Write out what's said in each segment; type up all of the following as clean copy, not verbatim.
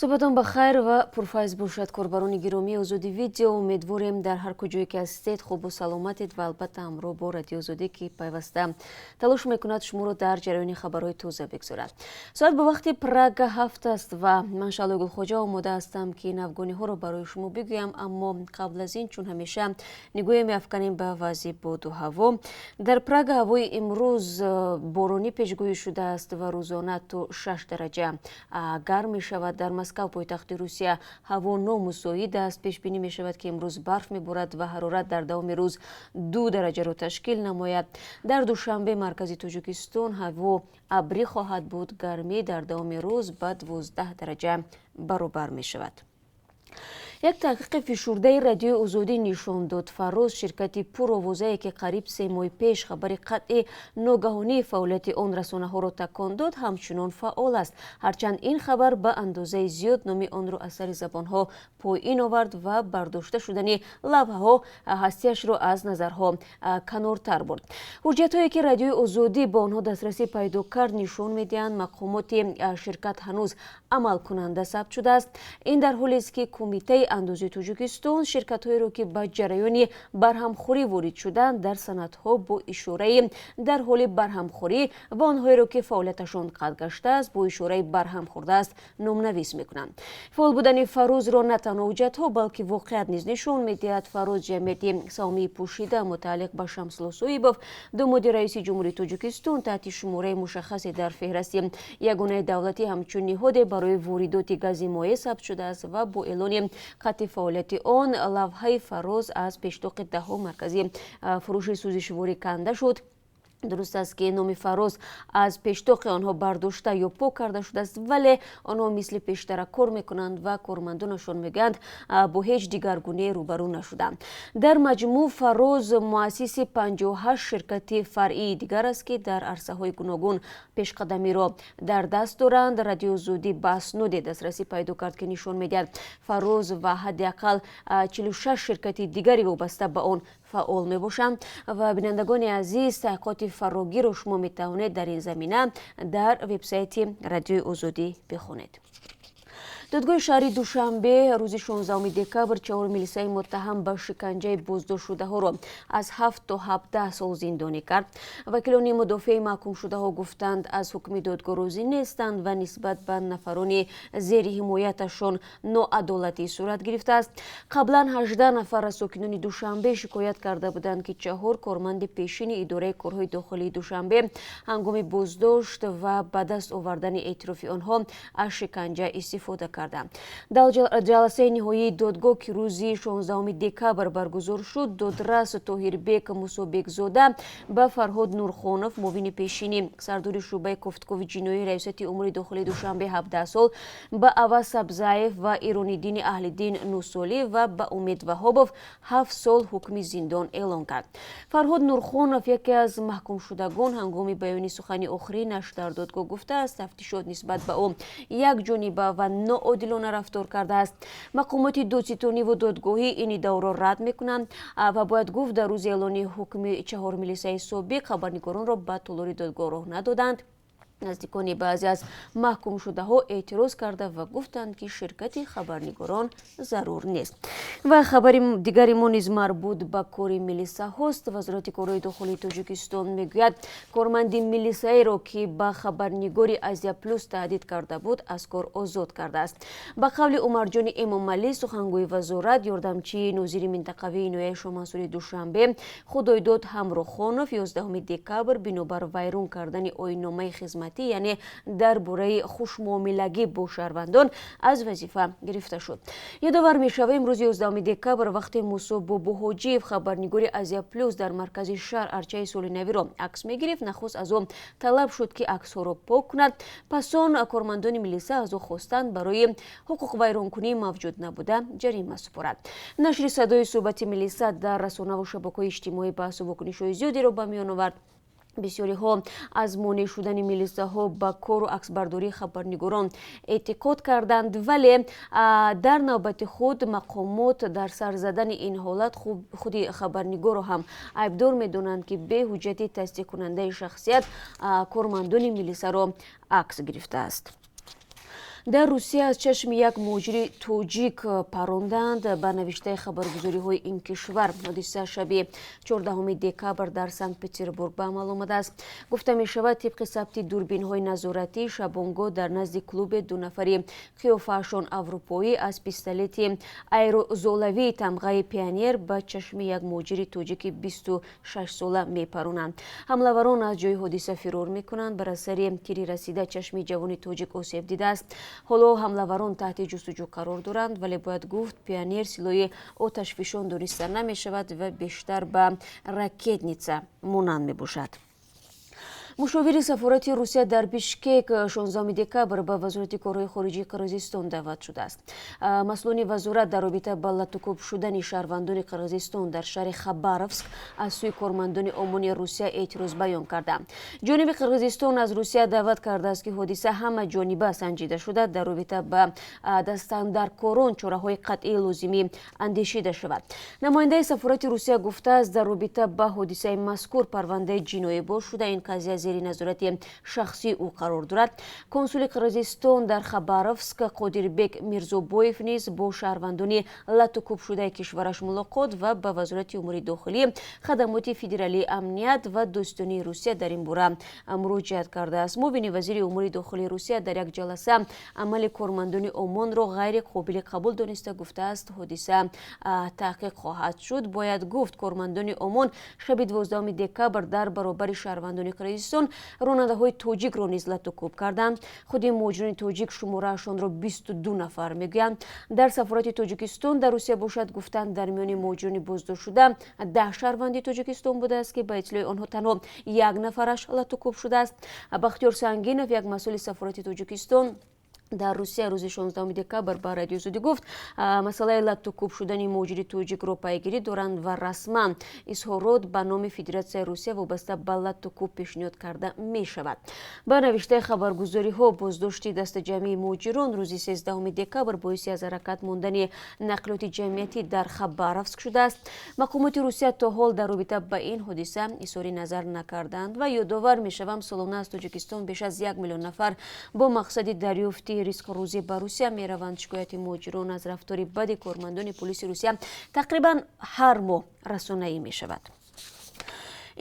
Субҳатон ба хайр ва пурфайз бошад, корбарони гиромии Озодӣ Видео. Умедворем, дар ҳар куҷое ки ҳастед, хубу саломатед ва албатта ҳамроҳ бо Радиои Озодӣ, ки пайваста талош мекунад шуморо дар ҷараёни хабарҳои тоза бигзорад. Соат ба вақти Прага 7 аст ва ман, Шаҳлои Гулхоҷа, омода ҳастам, ки навгониҳоро барои шумо бигӯям. Аммо қабл аз ин, чун ҳамеша, нигоҳе меафканем ба вазъи боду ҳаво. Дар Прага ҳавои имрӯз боронӣ пешгӯӣ шудааст ва рӯзона то 6 дараҷа гарм мешавад. Дар Москав, пойтахти Русия, ҳаво номусоид аст. Пешбинӣ мешавад, ки имрӯз барф меборад ва ҳарорат дар давоми рӯз 2 дараҷаро ташкил намояд. Дар Душанбе, маркази Тоҷикистон, ҳаво абрӣ хоҳад буд. Гармӣ дар давоми рӯз ба 12 дараҷа баробар мешавад. Як таҳқиқи фишурдаи Радиои Озодӣ нишон дод, Фароз, ширкати пуровозае, ки қариб 3 моҳ пеш хабари қатъи ногаҳонии фаъолияти он расонаҳоро такон дод, ҳамчунон фаъол аст, ҳарчанд ин хабар ба андозаи зиёд номи онро аз сари забонҳо поин овард ва бардошта шудани лавҳаҳо ҳастиашро аз назарҳо канортар бурд. Ҳуҷҷатҳое, ки Радиои Озодӣ ба онҳо дастрасӣ пайдо кард, нишон медиҳанд, мақомоти ширкат ҳанӯз амалкунанда сабт шудааст. Ин дар ҳолест, ки Кумитаи андози Тоҷикистон ширкатҳоеро, ки ба ҷараёни барҳамхӯрӣ ворид шуданд, дар санадҳо бо ишораи «дар ҳоли барҳамхӯрӣ» ва онҳоеро, ки фаъолияташон қатъ гаштааст, бо ишораи «барҳам хӯрдааст» номнавис мекунанд. Фаъол будани Фарозро на танҳо ҳуҷҷатҳо, балки воқеият низ нишон медиҳад. Фароз, ҷамъияти саҳомии пӯшида мутааллиқ ба Шамсулло Соибов, домоди раиси ҷумҳурии Тоҷикистон, таҳти шумораи мушаххасе дар феҳрасти ягонаи давлатӣ ҳамчун ниҳоде барои воридоти гази моеъ сабт шудааст ва бо эълони қатъи фаъолияти он лавҳаи Фароз аз пештоқи даҳҳо маркази фурӯши сӯзишворӣ канда шуд. Дуруст аст, ки номи Фароз аз пештоқи онҳо бардошта ё пок карда шудааст, вале онҳо мисли пештара кор мекунанд ва кормандонашон мегӯянд, бо ҳеҷ дигаргуние рӯбарӯ нашуданд. Дар маҷмӯъ Фароз муассиси 58 ширкати фаръии дигар аст, ки дар арсаҳои гуногун пешқадамиро дар даст доранд. Радиои Озодӣ ба асноде дастрасӣ пайдо кард, ки нишон медиҳад, Фароз ва ҳадди ақал 46 ширкати дигари вобаста ба он фаъол мебошанд. Ва бинандагони азиз, таҳқиқоти фарогирро шумо метавонед дар ин замина дар вебсайти Радиои Озодӣ бихонед. Додгоҳи шаҳри Душанбе рӯзи 16 декабр чаҳор милисаи муттаҳам ба шиканҷаи боздоштшудаҳоро аз 7 то 17 сол зиндонӣ кард. Вакилони мудофиаи маҳкумшудаҳо гуфтанд, аз ҳукми додгоҳ розӣ нестанд ва нисбат ба нафарони зери ҳимояташон ноадолатӣ сурат гирифтааст. Қаблан 18 нафар аз сокинони Душанбе шикоят карда буданд, ки чаҳор корманди пешини идораи корҳои дохилии Душанбе ҳангоми боздошт ва ба даст овардани эътирофи онҳо аз шиканҷа истифода карданд. Дар ҷаласаи ниҳоии додгоҳ, ки рӯзи 16 декабр баргузор шуд, додрас Тоҳирбек Мусобекзода ба Фарҳод Нурхонов, муовини пешини сардори шӯъбаи кофтукови ҷиноии Раёсати умури дохилии Душанбе, 17 сол, ба Аваз Сабзаев ва Ирониддини Аҳлиддин 9 солӣ ва ба Умед Ваҳобов 7 сол ҳукми зиндон эълон кард. Фарҳод Нурхонов, яке аз маҳкумшудагон, ҳангоми баёни сухани охиринаш дар додгоҳ гуфтааст, тафтишот нисбат ба ӯ якҷониба ва ноодилона рафтор кардааст. Мақомоти додситониву додгоҳӣ ин иддаоро рад мекунанд. Ва бояд гуфт, дар рӯзи эълони ҳукми чаҳор милисаи собиқ хабарнигоронро ба толори додгоҳ роҳ надоданд. Наздикони баъзе аз маҳкумшудаҳо эътироз карда ва гуфтанд, ки ширкати хабарнигорон зарур нест. Ва хабари дигари мо низ марбут ба кори милисаҳост. Вазорати корҳои дохилии Тоҷикистон мегӯяд, корманди милисаеро, ки ба хабарнигори Азия Плюс таҳдид карда буд, аз кор озод кардааст. Ба қавли Умарҷони Эмомалӣ, сухангӯи вазорат, ёрдамчии нозири минтақавии ноҳияи Шомансури Душанбе Худойдод Ҳамрохонов 11 декабр бинобар вайрон кардани оинномаи хизматӣ, яъне дар бораи хушмуомилагӣ бо шаҳрвандон, аз вазифа гирифта шуд. Ёдовар мешавем, рӯзи 11 декабр, вақте Мусо Бобоҳоҷиев, хабарнигори Азия Плюс, дар маркази шаҳр арчаи соли навиро акс мегирифт, нахуст аз ӯ талаб шуд, ки аксҳоро пок кунад. Пас он кормандони милиса аз ӯ хостанд, барои ҳуқуқвайронкунии мавҷуд набуда ҷарима супорад. Нашри садои суҳбати милиса дар расонаву шабакаҳои иҷтимоӣ баҳсу вокунишҳои зиёдеро ба миён овард. Бисёриҳо аз монеъ шудани милисаҳо ба кору аксбардории хабарнигорон эътиқод карданд, вале дар навбати худ мақомот дар сар задани ин ҳолат худи хабарнигорро ҳам айбдор медонанд, ки бе ҳуҷҷати тасдиқкунандаи шахсият кормандони милисаро акс гирифтааст. Дар Русия аз чашми як муҳоҷири тоҷик паронданд. Ба навиштаи хабаргузориҳои ин кишвар, ҳодиса шаби 14 декабр дар Санкт Петербург ба амал омадааст. Гуфта мешавад, тибқи сабти дурбинҳои назоратӣ, шабонгоҳ дар назди клубе ду нафари қиёфаашон аврупоӣ аз пистолети аэрозолавии тамғаи «Пионер» ба чашми як муҳоҷири тоҷики 26сола мепаронанд. Ҳамлаварон аз ҷои ҳодиса фирор мекунанд. Бар асари тири расида чашми ҷавони тоҷик осеб дидааст. Ҳоло ҳамлаварон таҳти ҷустуҷӯ қарор доранд, вале бояд гуфт, «Пионер» силоҳи оташфишон дониста намешавад ва бештар ба ракетница монанд мебошад. Мушовири сафорати Русия дар Бишкек 16 декабр ба Вазорати корҳои хориҷии Қирғизистон даъват шудааст. Масъулони вазорат дар робита ба латукӯб шудани шаҳрвандони Қирғизистон дар шаҳри Хабаровск аз сӯи кормандони ОМОНи Русия эътироз баён карданд. Ҷониби Қирғизистон аз Русия даъват кардааст, ки ҳодиса ҳама ҷониба санҷида шуда, дар робита ба дастандаркорон чораҳои қатъии лозимӣ андешида шавад. Намояндаи сафорати Русия гуфтааст, дар робита ба ҳодисаи мазкур парвандаи ҷиноӣ боз шуда, ин қазия зери назорати шахсии ӯ қарор дорад. Консули Қирғизистон дар Хабаровск Қодирбек Мирзобоев низ бо шаҳрвандони латукӯбшудаи кишвараш мулоқот ва ба Вазорати умури дохилӣ, Хадамоти федералии амният ва дӯстонии Русия дар ин бора муроҷиат кардааст. Муовини вазири умури дохилии Русия дар як ҷаласа амали кормандони ОМОНро ғайриқобили қабул дониста, гуфтааст, ҳодиса таҳқиқ хоҳад шуд. Бояд гуфт, кормандони ОМОН шаби 12 декабр дар баробари шаҳрвандони Қирғизистон ронандаҳои тоҷикро низ латукӯб карданд. Худи муҳоҷирони тоҷик шумораашонро 22 нафар мегӯянд. Дар сафорати Тоҷикистон дар Русия бошад, гуфтанд, дар миёни муҳоҷирони боздоштшуда 10 шаҳрванди Тоҷикистон будааст, ки ба иттилои онҳо танҳо як нафараш латукӯб шудааст. Бахтиёр Сангинов, як масъули сафорати Тоҷикистон дар Русия, рӯзи 16 декабр ба Радиои Озодӣ гуфт, масъалаи латукӯб шудани муҳоҷири тоҷикро пайгирӣ доранд ва расман изҳорот ба номи Федератсияи Русия вобаста ба латукӯб пешниҳод карда мешавад. Ба навиштаи хабаргузориҳо, боздошти дастаҷамъии муҳоҷирон рӯзи 13 декабр боиси аз ҳаракат мондани нақлиёти ҷамъиятӣ дар Хабаровск шудааст. Мақомоти Русия то ҳол дар робита ба ин ҳодиса изҳори назар накарданд. Ва ёдовар мешавам, солона аз Тоҷикистон беш аз 1 миллион нафар бо мақсади дарёфти ризқу рӯзӣ ба Русия мераванд. Шикояти муҳоҷирон аз рафтори бади кормандони полиси Русия тақрибан ҳар моҳ расонаӣ мешавад.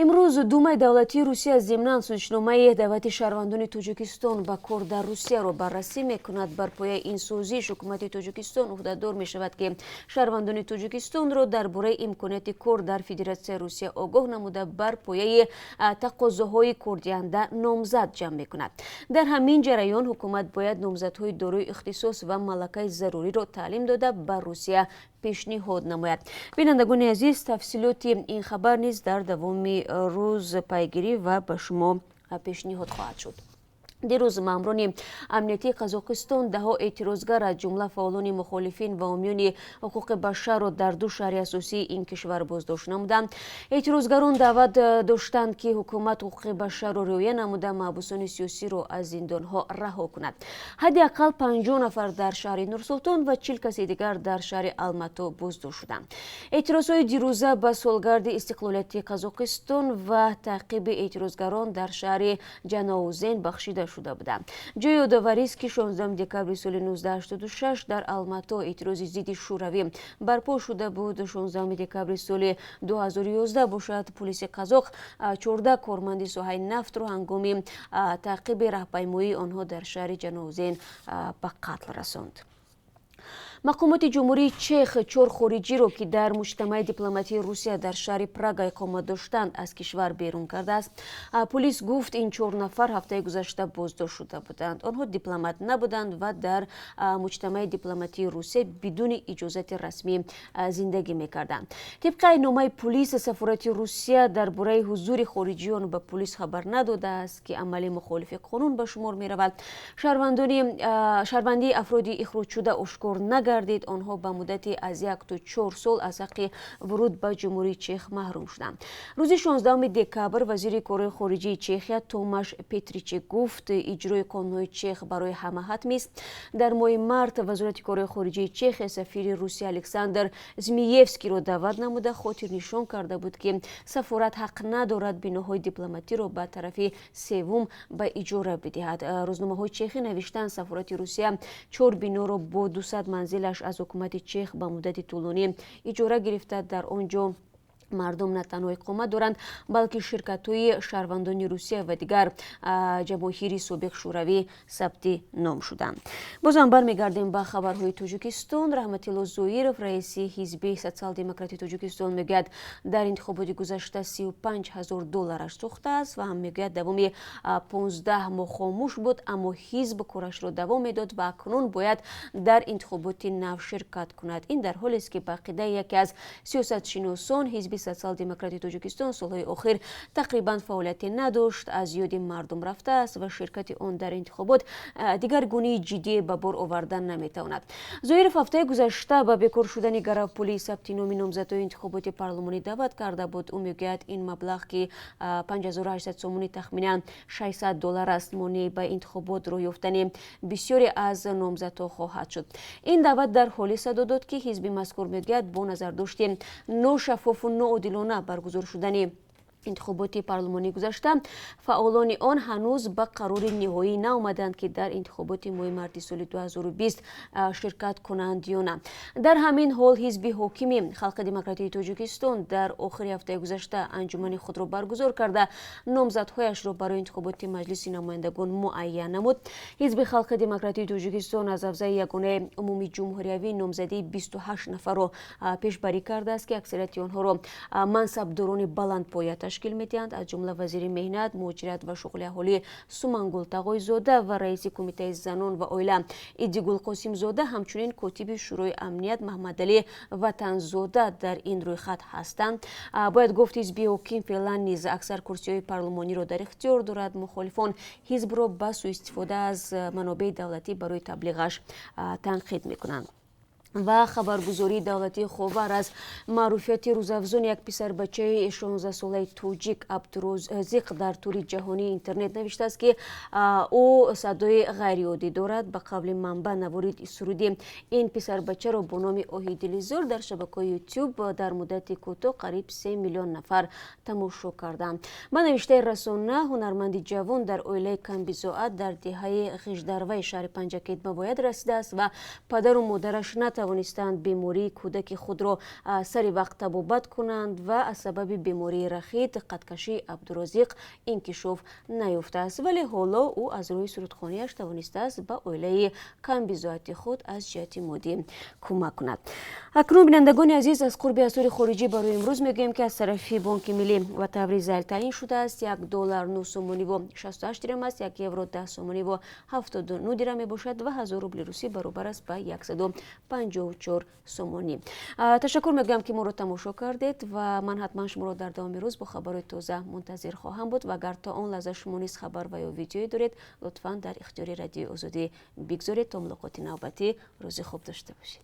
Имрӯз Думаи давлатии Русия зимнан созишномаи даъвати шаҳрвандони Тоҷикистон ба кор дар Русияро баррасӣ мекунад. Бар пояи ин созиш ҳукумати Тоҷикистон ӯҳдадор мешавад, ки шаҳрвандони Тоҷикистонро дар бораи имконияти кор дар Федератсияи Русия огоҳ намуда, бар пояи тақозоҳои кордиҳанда номзад ҷамъ мекунад. Дар ҳамин ҷараён ҳукумат бояд номзадҳои дорои ихтисос ва малакаи заруриро таълим дода, ба Русия пешниҳод намояд. Бинандагони азиз, тафсилоти ин хабар низ дар давоми рӯз пайгирӣ ва ба шумо пешниҳод хоҳад шуд. Дирӯз маъмурони амниятии Қазоқистон даҳо эътирозгар, аз ҷумла фаъолони мухолифин ва ҳомиёни ҳуқуқи башарро дар ду шаҳри асосии ин кишвар боздошт намуданд. Эътирозгарон даъват доштанд, ки ҳукумат ҳуқуқи башарро риоя намуда, маҳбусони сиёсиро аз зиндонҳо раҳо кунад. Ҳадди ақал 50 нафар дар шаҳри Нурсултон ва 40 каси дигар дар шаҳри Алмато боздошт шуданд. Эътирозҳои дирӯза ба солгарди истиқлолияти Қазоқистон ва таъқиби эътирозгарон дар шаҳри Ҷанаозен бахшида шуда буданд. Ҷои ёдоварист, ки 16 декабри соли 1986 дар Алмато эътирози зидди Шӯравӣ барпо шуда буд. 16 декабри соли 2011 бошад, пулиси қазоқ 14 корманди соҳаи нафтро ҳангоми таъқиби раҳпаймоии онҳо дар шаҳри Ҷанаозен ба қатл расонд. Мақомоти Ҷумҳурии Чех чор хориҷиро, ки дар муҷтамаи дипломатии Русия дар шаҳри Прага иқомат доштанд, аз кишвар берун кардааст. Полис гуфт, ин чор нафар ҳафтаи гузашта боздошт шуда буданд. Онҳо дипломат набуданд ва дар муҷтамаи дипломатии Русия бидуни иҷозати расмӣ зиндагӣ мекарданд. Тибқи айномаи полис, сафорати Русия дар бораи ҳузури хориҷиён ба полис хабар надодааст, ки амали мухолифи қонун ба шумор меравад. Шаҳрвандии афроди ихроҷшуда ошкор нагардид. гардид. Онҳо ба муддати аз 1 то 4 сол аз ҳаққи вуруд ба Ҷумҳурии Чех маҳрум шуданд. Рӯзи 16 декабр вазири корҳои хориҷии Чехия Томаш Петричек гуфт, иҷрои қонунҳои чех барои ҳама ҳатмист. Дар моҳи март Вазорати корҳои хориҷии Чехия сафири Русия Александр Змиевскийро даъват намуда, хотирнишон карда буд, ки сафорат ҳақ надорад биноҳои дипломатиро ба тарафи севум ба иҷора бидиҳад. Рӯзномаҳои чехӣ навиштанд, сафорати Русия чор биноро бо 200 манзилаш аз ҳукумати Чех ба муддати тӯлонӣ иҷора гирифта. Дар он ҷо мардум на танҳо иқомат доранд, балки ширкатҳои шаҳрвандони Русия ва дигар ҷамоҳири собиқ Шӯравӣ сабти ном шуданд. Бозам бармегардем ба хабарҳои Тоҷикистон. Раҳматилло Зоиров, раиси Ҳизби Социал-демократи Тоҷикистон, мегӯяд, дар интихоботи гузашта 35 000 доллараш сӯхтааст ва ҳам мегӯяд, давоми 15 моҳ хомӯш буд, аммо ҳизб корашро давом медод ва акнун бояд дар интихоботи нав ширкат кунад. Ин дар ҳолест, ки ба ақидаи яке аз сиёсатшиносон, Ҳизби Социал-демократи Тоҷикистон солҳои охир тақрибан фаъолияте надошт, аз ёди мардум рафтааст ва ширкати он дар интихобот дигаргунии ҷиддие ба бор овардан наметавонад. Зоиров ҳафтаи гузашта ба бекор шудани гаравпулии сабти номи номзадҳои интихоботи парлумонӣ даъват карда буд. Ӯ мегӯяд, ин маблағ, ки 5800 сомонӣ, тахминан 600 доллар аст, монеъ ба интихобот роҳ ёфтани бисёре аз номзадҳо хоҳад шуд. Ин даъват дар ҳоле садо дод, ки ҳизби мазкур мегӯяд, бо назардошти ношаффофу ноодилона баргузор шудани интихоботи парлумонии гузашта фаъолони он ҳанӯз ба қарори ниҳоӣ наомаданд, ки дар интихоботи моҳи марти соли 2020 ширкат кунанд ё на. Дар ҳамин ҳол ҳизби ҳокими Халқи Демократии Тоҷикистон дар охири ҳафтаи гузашта анҷумани худро баргузор карда, номзадҳояшро барои интихоботи Маҷлиси намояндагон муайян намуд. Ҳизби Халқи Демократии Тоҷикистон аз ҳавзаи ягонаи умумиҷумҳуриявӣ номзадии 28 нафарро пешбарӣ кардааст, ки аксарияти онҳоро мансабдорони баландпоя ташкил медиҳанд, аз ҷумла вазири меҳнат, муҳоҷират ва шуғли аҳолӣ Сумангул Тағойзода ва раиси Кумитаи занон ва оила Идигул Қосимзода. Ҳамчунин котиби Шӯрои амният Маҳмадалӣ Ватанзода дар ин рӯйхат ҳастанд. Бояд гуфт, ҳизби ҳоким феълан низ аксар курсиҳои парлумониро дар ихтиёр дорад. Мухолифон ҳизбро ба сӯистифода аз манобеи давлатӣ барои таблиғаш танқид мекунанд. Ва хабаргузории давлатии Ховар аз маъруфияти рӯзафзуни як писарбачаи 16-солаи тоҷик Абдурозиқ дар тӯри ҷаҳонии интернет навиштааст, ки ӯ садои ғайриоддӣ дорад. Ба қавли манбаъ, навори суруди ин писарбачаро бо номи «Оҳи дилизор» дар шабакаи Ютюб дар муддати кӯтоҳ қариб 3 миллион нафар тамошо карданд. Ба навиштаи расона, ҳунарманди ҷавон дар оилаи камбизоат дар деҳаи Ғиждарваи шаҳри Панҷакент ба вояд расидааст ва падару модараш натавонистанд бемории кӯдаки худро сари вақт табобат кунанд ва аз сабаби бемории рахит қадкашии Абдурозиқ инкишоф наёфтааст, вале ҳоло ӯ аз роҳи сурудхонияш тавонистааст ба оилаи камбизоати худ аз ҷиҳати моддӣ кӯмак кунад. Акнун, бинандагони азиз, аз қурби асъори хориҷӣ барои имрӯз мегӯем, ки аз тарафи Бонки Миллӣ ва таври зайл таъин шудааст. 1 доллар 9 сомониву 68 дирам аст, 1 евро 10 сомониву 79 дирам мебошад ва 1000 рубли русӣ баробар аст ба 154 сомонӣ. Ташаккур мегӯям, ки моро тамошо кардед, ва ман ҳатман шуморо дар давоми рӯз бо хабарҳои тоза мунтазир хоҳам буд. Ва агар то он лаҳза шумо низ хабар ва ё видеое доред, лутфан дар ихтиёри Радиои Озодӣ бигзоред. То мулоқоти навбатӣ рӯзи хуб дошта бошед.